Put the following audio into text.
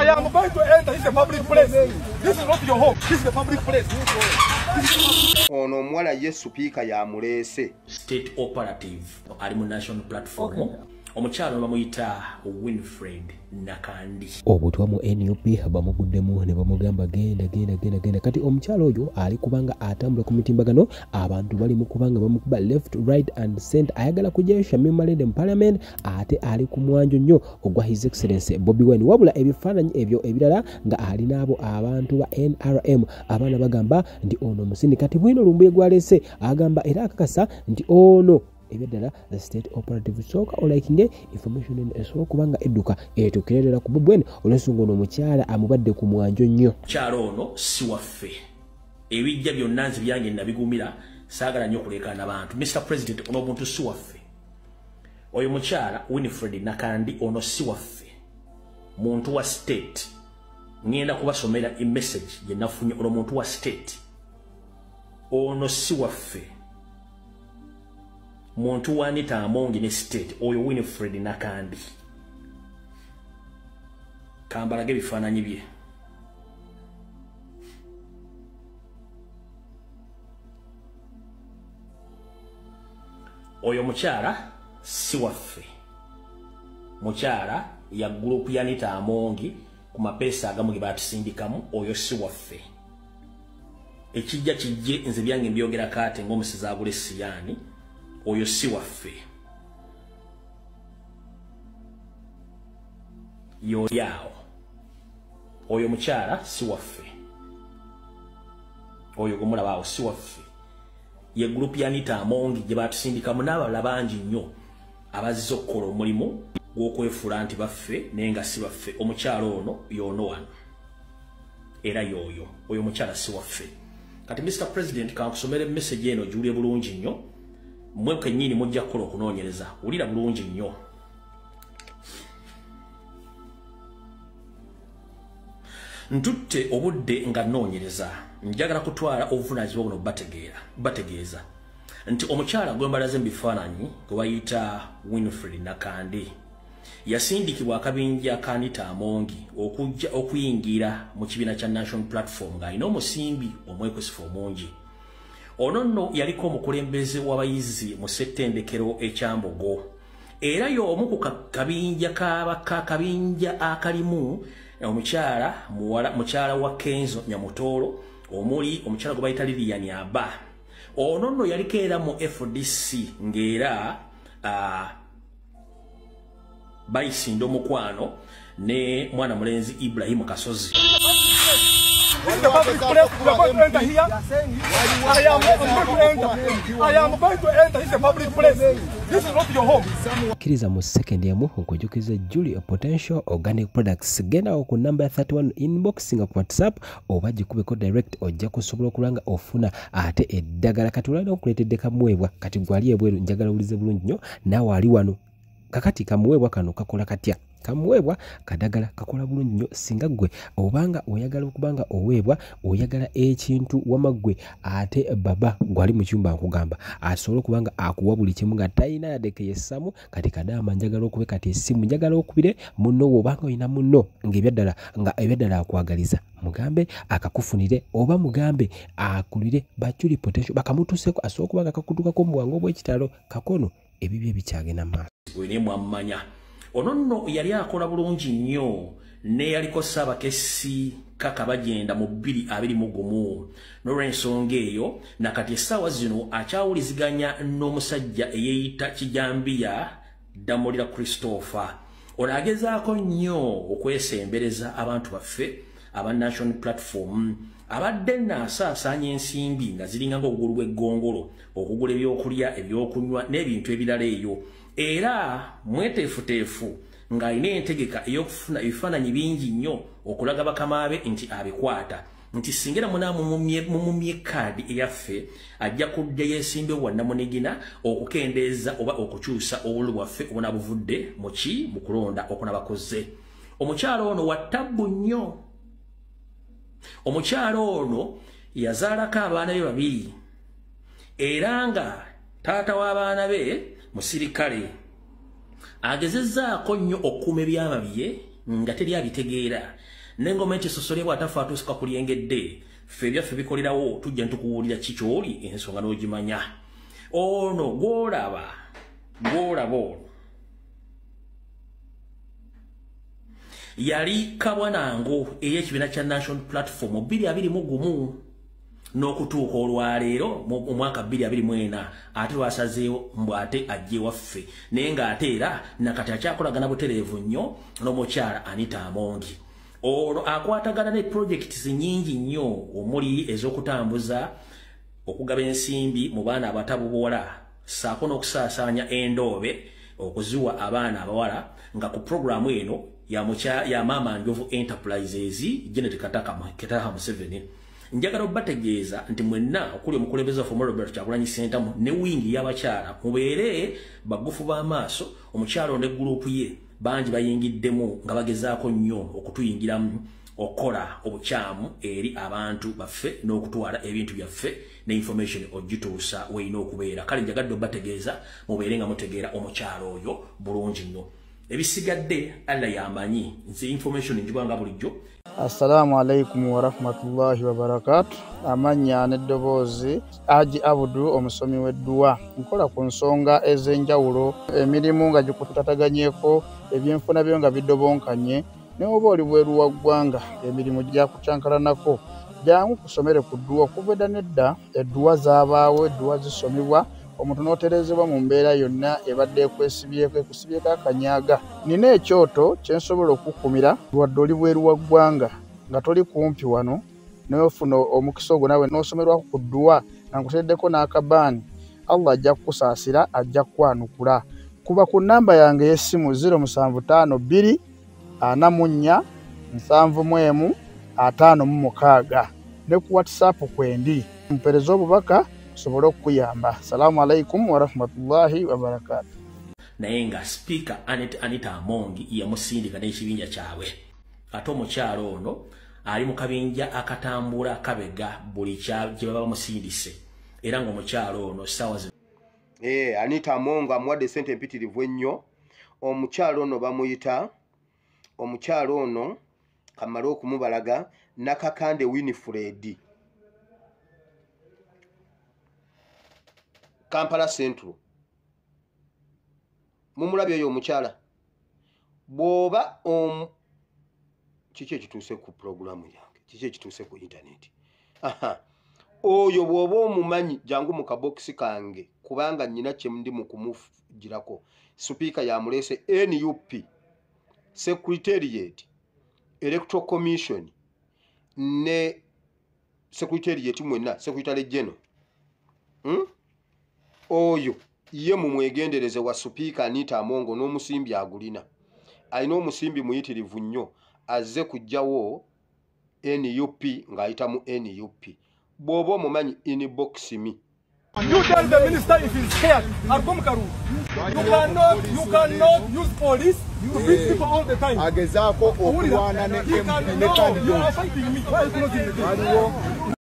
am going to enter. This is a public place. This is not your home. This is a public place. Ono omuwala ye sipiika yamuleese. State operative ali mu National Platform. Okay. Omukyala bamuyita Winfred Nakandi. Obutwa mu NUP bamuguddemu ne bamugamba genda genda genda genda. Kati omukyala oyo ali kubanga atambula ku mitimbagano, abantu bali mu kubanga bamukuba left, right and center. Ayagala kujjayo Shamim Malende mu parliament, ate ali ku mwanjo nnyo ogwa His Excellency Bobi Wine. Wabula ebifaananyi ebyo ebirala nga ali n'abo abantu ba NRM abaana bagamba nti ono musini. Kati bwino Lumbuye gwalese agamba era akakasa nti ono ebyadala the state operative. Soka olikinge information esobola kubanga edduka etuukire ku Bobi Wine olw'ensonga ono omukyala amubadde ku mwanjo nnyo. Mukyala ono si waffe, ebijja byonna nze byange nabigumira, saagala nnyo okuleekaana bantu. Mr President, ono omuntu si waffe. Oyo mukyala Winfred Nakandi ono si waffe, muntu wa state. Ngenda kubasomera message gye nafunye. Ono muntu wa state, ono si waffe, muntu wa Anita Amongi ne state. Oyo Winfred Nakandi, kambalage ebifaananyi bye. Oyo mukyala si waffe, mukyala ya group ya Anita Amongi ku mapeesa agamu ge batusindikamu. Oyo si waffe. Ekijja kijje, nze byange mbyogera kaate ng'omusizi agula esiyaani. Oyo si waffe. Yoyaawo oyo mukyala si waffe, oyo gwemulabaawo si waffe. Ye group ya Anita Amongi gye batusindikamu n'abalala bangi nnyo abazze okukola omulimu gw'okwefuula nti baffe naye nga si baffe. Omukyala ono y'ono wano era y'oyo, oyo mukyala si waffe. Kati Mr President, kankusomere message eno giwulire bulungi nnyo. Mmwe kennyini mujja kukola okunoonyereza. Wulira bulungi nnyo. Ntutte obudde nga nnoonyereza, njagala kutwala obuvunaanyizibwa buno bategeeza nti omukyala gwe mbalaze mu bifaananyi gwe bayita Winfred Nakandi yasindikibwa akabinja ka Anita Amongi okujja okuyingira mu kibiina kya National Platform ng'alina omusimbi omwekwesifu omungi. Ono nno yaliko omukulembeze w'abayizi mu ssettendekero ekyambogo, era y'omu ku kabinja kabinja akalimu omukyala mukyala wa Kenzo Nyamutoolo, omuli omukyala gwe bayita Lilian Aba. Ono nno yaliko era mu FDC ng'era bayisinda omukwano ne mwana mulenzi Ibrahim Kasozi. This is a public place. We are going to enter here. I am going to enter. I am going to enter. This is a public place. This is not your home. Kkiriza mu second emu nkujukiza Julie Potential Organic Products. Genda ku number 31 inbox nga ku WhatsApp oba gikubeko direct, ojja kusobola okulanga ofuna ate eddagala. Kati olina okuleetedde kamuweebwa. Kati gwali ebweru njagala owulize bulungi nnyo, naawe ali wano. Kakati kamuweebwa kano kakola katya? Kamuweebwa kadagala kakola bulungi nnyo singa ggwe obanga oyagala okubanga oweebwa, oyagala ekintu wama ggwe ate baba gwali mu kyumba nkugamba asobole okubanga akuwa buli kimu nga talina yadde ke yessamu. Kati kadaama njagala okube kati essimu njagala okubire munno, bw'obanga olina munno ng'ebyaddala nga ebyaddala akwagaliza, mugambe akakufunire oba mugambe akulire ba Julie Potential bakamutuuseko asobole okubanga kakutukako mu bwangu obw'ekitalo. Kakono ebibyo bikyagenda mu maaso. Gwe mwammanya. Ono nno yali akola bulungi nnyo ne yaliko Ssaabakessi Kaka Bagenda mu 2021. N'olw'ensonga eyo nakati essaawa zino akyawuliziganya n'omusajja eyeeyita Kijambiya Ddamulira Christopher. Ono agezaako nnyo okwesembereza abantu baffe aba National Platform. Abadde nnaasaasaanya ensimbi nga ziringa ng'obugulu bw'eggongolo okugula ebyokulya, ebyokunywa n'ebintu ebirala eyo. Era mweteefuteefu ng'alina entegeka ey'okufuna ebifaananyi bingi nnyo okulaga bakama be nti abikwata, nti singa mumumye kaadi eyaffe ajja kujja yeesimbe wannamunigina okukendeeza oba okukyusa obululu bwaffe obunaabuvudde mu ki mu kulonda okunabakoze. Omukyala ono wa ttabbu nnyo. Omukyala ono yazaalako abaana be babiri, era nga taata w'abaana be musirikale. Agezezzaako nnyo okukuuma ebyama bye nga teri abitegeera. N'engoma nti sosolebwa atafa atuuka kulyengedde, ffe ebyaffe bikolerawo, tujja ntukuwulira kikyoli ensonga n'ogimanya. Ono gw'olaba ono yali kabwanango ey'ekibiina kya National Platform 2021 n'okutuuka olwaleero mu mwaka 2024, ate lwasazeewo mbu ate ajje waffe, naye ng'ate era nakati akyakolagana butereevu nnyo n'omukyala Anita Among. Ono akwatagana ne projects nnyingi nnyo omuli ez'okutambuza okugaba ensimbi mu baana abatabubola, ssaako n'okusaasaanya endoobe okuziwa abaana abawala, nga ku programu eno ya Maama Njovu Enterprises Janet Kataaha Museveni. Njagala obbategeeza nti mwenna okuli omukulembeze waffe Robert Kyagulanyi Ssentamu ne wingi y'abakyala mubeere bagufu b'amaaso. Omukyala ono ne gurupu ye bangi bayingiddemu nga bagezaako nnyo okutuyingiramu okukola obukyamu eri abantu baffe n'okutwala ebintu byaffe ne information ogituusa weerina okubeera. Kale njagadde obbategeeza mubeere nga mutegeera omukyala oyo bulungi nnyo. Ebisigadde Allah yamanyi, nze information njibanga bulijjo. Assalamu alaikum warahmatullahi wabarakatuh. Amannya n'eddoboozi Haji Abudu, omusomi w'edduwa. Nkola ku nsonga ez'enjawulo, emirimu nga gikutataganyeko, ebyenfuna byo nga bidobonkanye, ne oba oli bweru wa ggwanga emirimu gyakucankalanako. Jangu kusomere ku dduwa. Okuva edda n'edda edduwa zaabaawo, edduwa zisomebwa, omuntu n'oterezebwa mu mbeera yonna ebadde ekwesibyeko, ekusibyeko akanyaga. Nina ekyoto kye nsobola okukumira wadde oli bweru wa ggwanga nga toli kumpi wano, n'ofuna omukisa ogwo naawe n'osomerwako ku dduwa nga nkuteereddeko n'akabaani. Allah ajja kukusaasira, ajja kukwanukula. Kuba ku nnamba yange ey'essimu 0752 44 71 56 ne ku WhatsApp kwendi, mpeereza obubaka nsobole okukuyamba. Assalamu alaikum warahmatullahi wabarakatuh. Naye nga Speaker Anita Among yamusindika n'ekibinja kyabwe. Ate omukyala ono ali mu kabinja akatambula kabega buli gye baba bamusindise, era ng'omukyala ono ssaawa zino Anita Among amuwadde sente empitirivu ennyo. Omukyala ono bamuyita, omukyala ono kamale okumubalaga, Nakakande Winifred, Kampala Central. Mumulabye oyo omukyala. Bw'oba kiki ekituuse ku pulogulaamu yange, kiki ekituuse ku intaneti? Aha, oyo bw'oba omumanyi jangu mu kabokisi kange, kubanga nnyina kye ndi mu kumugirako. Sipiika yamuleese NUP Secretariat, Electoral Commission ne Secretariat mwenna, Secretary General. Oyo ye mumwegendereze wa Sipiika Anita Among n'omusimbi agulina. Alina omusimbi muyitirivu nnyo, azze kuggyawo NUP ng'ayita mu NUP. Bw'oba omumanyi inbox me. You tell the minister if he's scared. Arkom Karu. You cannot use police to beat people all the time. Agezaako okulwana ne You MP ne no, you are candidate. fighting me. Why are you closing the gate? Waliwo